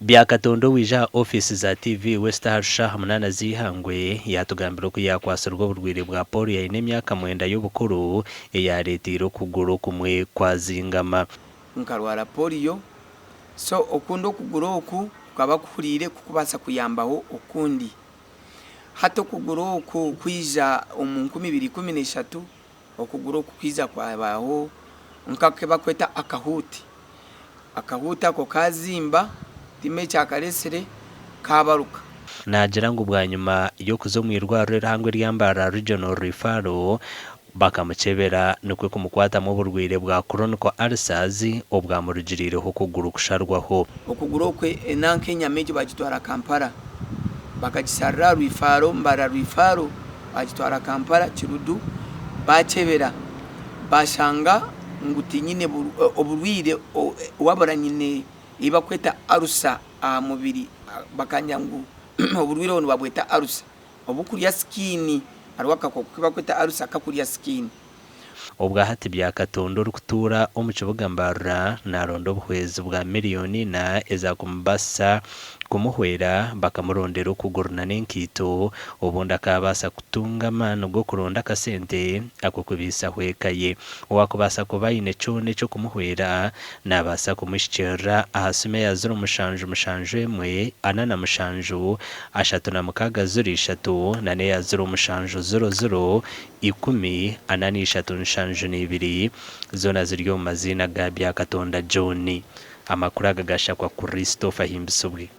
Byakatonda owaija aha ofiisi za TV West ahari shaaha munaana z'eihangwe yaatugambira oku yaakwatsirwe oburwaire bwa pooriyo aine emyaka mwenda y'obukuru eyaareeteire okuguru okumwe kwazingama. Nkarwara pooriyo so okundi okuguru oku kukaba kuhuriire kukubaasa kuyambaho okundi. Hati okuguru oku kwija omu 2013 Okuguru oku kwija kwabaho nk'aku barikweta akahuuti. Akahuuti ako kaazimba, tihaine ekyakareetsire, kaabaruka. Naagira ngu bwanyima y'okuza omu irwariro erihango erya Mbarara Regional Referral bakamukyebera nikwo kumukwatamu oburwaire bwa Chronic Ulcers obwamurugiriireho okuguru kusharwaho. Okuguru okwe enanka enyama egyo bagitwara Kampala bakagisharira aha rwifaaro Mbarara Rwifaaro. Baagitwara Kampala Kiruddu baakyebera baashanga ngu tinyine oburwaire wabura nyine ei barikweta arusa aha mubiri bakangira ngu oburwaire obu nibabweta arusa obukurya sikiini hariho akakooko aku barikweta arusa kakurya sikiini. Obwahati Byakatonda orikutuura omu kibuga Mbarara naronda obuhwezi bwa miriyoni ina ezakumubaasisa kumuhwera bakamurondera okuguru nana enkaito obundi akaabaasa kutunga amaani g'okuronda akasente ak'okubaisaho eka ye. Owaakubaasa kuba aine kyona eky'okumuhwera naabaasa kumuhikiirira aha simu eya ziro mushanju mushanju emwe ana na mushanju ashatu na mukaaga ziro ishatu nana eya ziro mushanju ziro ziro 143 72, zoona ziri omu maziina ga Byakatonda John. Amakuru aga gashakwa Christopher Ahimbisibwe.